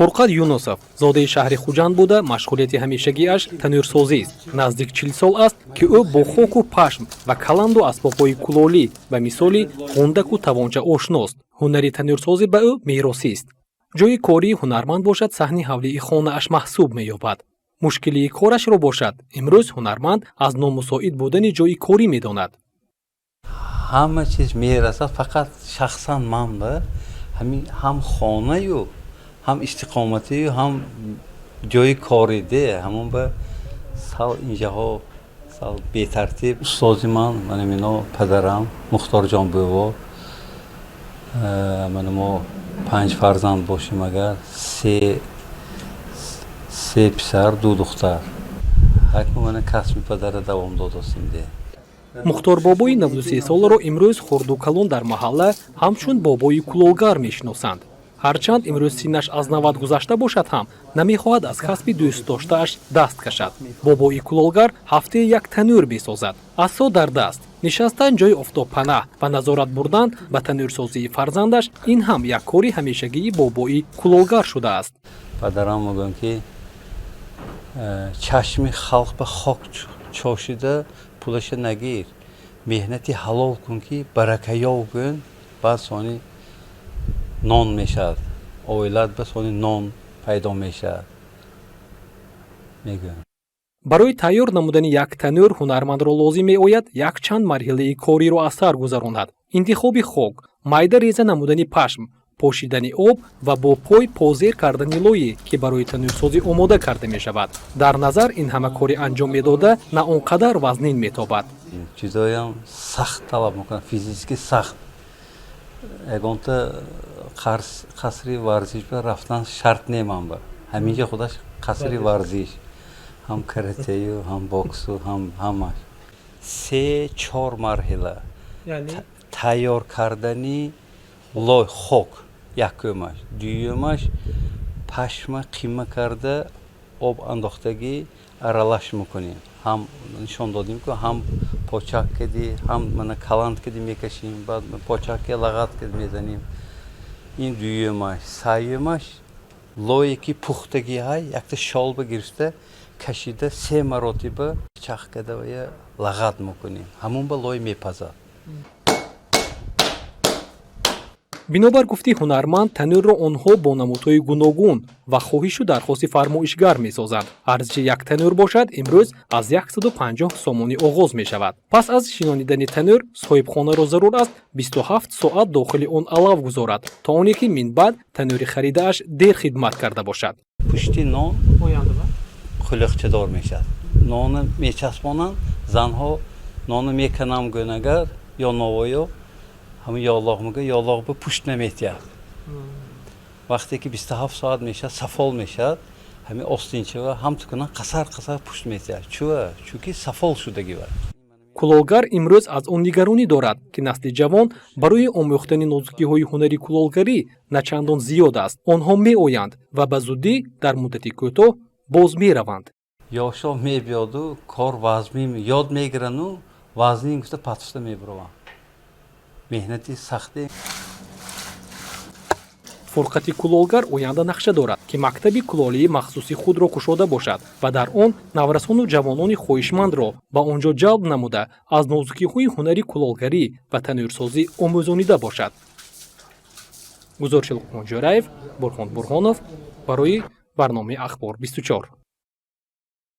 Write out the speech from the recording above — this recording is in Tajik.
Фурқат Юнусов зодаи шаҳри Хуҷанд буда, машғулияти ҳамешагиаш танӯрсозист. Наздик 40 сол аст, ки ӯ бо хоку пашм ва каланду асбобҳои кулолӣ, ба мисоли ғундаку тавонча, ошност. Ҳунари танӯрсозӣ ба ӯ меросист. Ҷойи кории ҳунарманд бошад, саҳни ҳавлии хонааш маҳсуб меёбад. Мушкилии корашро бошад, имрӯз ҳунарманд аз номусоид будани ҷойи корӣ медонад. Ҳама чиз мерасад, фақат шахсан ман ба ҳамин ҳам хонаю, ҳам истиқоматию, ҳам ҷойи корӣ де, ҳамон ба сал инҷаҳо сал бетартиб. Устози ман мана мино падарам Мухторҷон бӯво. Мана мо панҷ фарзанд бошем агар, се писар, ду духтар. Ҳакм мана касби падара давом додостем де. Мухторбобои 93-соларо имрӯз хурду калон дар маҳалла ҳамчун бобои кулолгар мешиносанд. Ҳарчанд имрӯз синнаш аз 90 гузашта бошад ҳам, намехоҳад аз касби дӯстдоштааш даст кашад. Бобои кулолгар ҳафтае як танӯр месозад. Асо дар даст нишастан ҷойи офтобпанаҳ ва назорат бурдан ба танӯрсозии фарзандаш, ин ҳам як кори ҳамешагии бобои кулолгар шудааст. Падарам мегӯянд, ки чашми халқ ба хок чошида пулаша нагир, меҳнати ҳалол кун, ки баракаёв кун, баъд сони нон мешавад оилат, ба сони нон пайдо мешавад, мегӯянд. Барои тайёр намудани як танӯр ҳунармандро лозим меояд якчанд марҳилаи кориро аз сар гузаронад: интихоби хок, майда реза намудани пашм, пошидани об ва бо пой позер кардани лое, ки барои танӯрсозӣ омода карда мешавад. Дар назар ин ҳама кори анҷом медода на он қадар вазнин метобад. Чизоям сахт талаб мекунад, физически сахт. Ягонта қасри варзиш ба рафтан шарт не, ман ба ҳаминҷа худаш қасри варзиш, ҳам каратею, ҳам боксу, ҳам ҳамаш. Се чор марҳила: тайёр кардани лой, хок якумаш, дуюмаш пашма қима карда, об андохтагӣ аралаш мекунем, ҳам нишон додем, ку ҳам почак кади, ҳам мана каланд кади мекашем, баъд почаке лағат кади мезанем. Ин дуюмаш. Сеюмаш лое ки пухтагӣ ҳай, якта шолба гирифта, кашида, се маротиба чах карда ва я лағат мекунем, ҳамон ба лой мепазад. Бинобар гуфти ҳунарманд, танӯрро онҳо бо намудҳои гуногун ва хоҳишу дархости фармоишгар месозанд. Арзиши як танӯр бошад, имрӯз аз 150 сомонӣ оғоз мешавад. Пас аз шинонидани танӯр соҳибхонаро зарур аст 27 соат дохили он алав гузорад, то оне ки минбаъд танӯри харидааш дер хидмат карда бошад. Пушти нон қулиқчадор мешавад. Нона мечаспонанд занҳо, нона меканам гӯн агар ё новоё, ҳамин ёлоқ мегӯяд, ёлоқ ба пушт наметиҳад. Вақте ки 27 соат мешавад, сафол мешавад, ҳамин остинчава ҳамту кунан, қасар қасар пушт метиҳад. Чуа? Чунки сафол шудагӣ ва. Кулолгар имрӯз аз он нигаронӣ дорад, ки насли ҷавон барои омӯхтани нозукиҳои ҳунари кулолгарӣ начандон зиёд аст. Онҳо меоянд ва ба зудӣ дар муддати кӯтоҳ боз мераванд. Ёшо мебиёду кор вазмин ёд мегирану вазнин гуфта патфта мебураванд. Меҳнати сахте. Фурқати кулолгар оянда нақша дорад, ки мактаби кулолии махсуси худро кушода бошад ва дар он наврасону ҷавонони хоҳишмандро ба он ҷо ҷалб намуда, аз нозукиҳои ҳунари кулолгарӣ ва танӯрсозӣ омӯзонида бошад. Гузориши Луқмон Ҷӯраев, Бурҳон Бурҳонов барои барномаи Ахбор 24.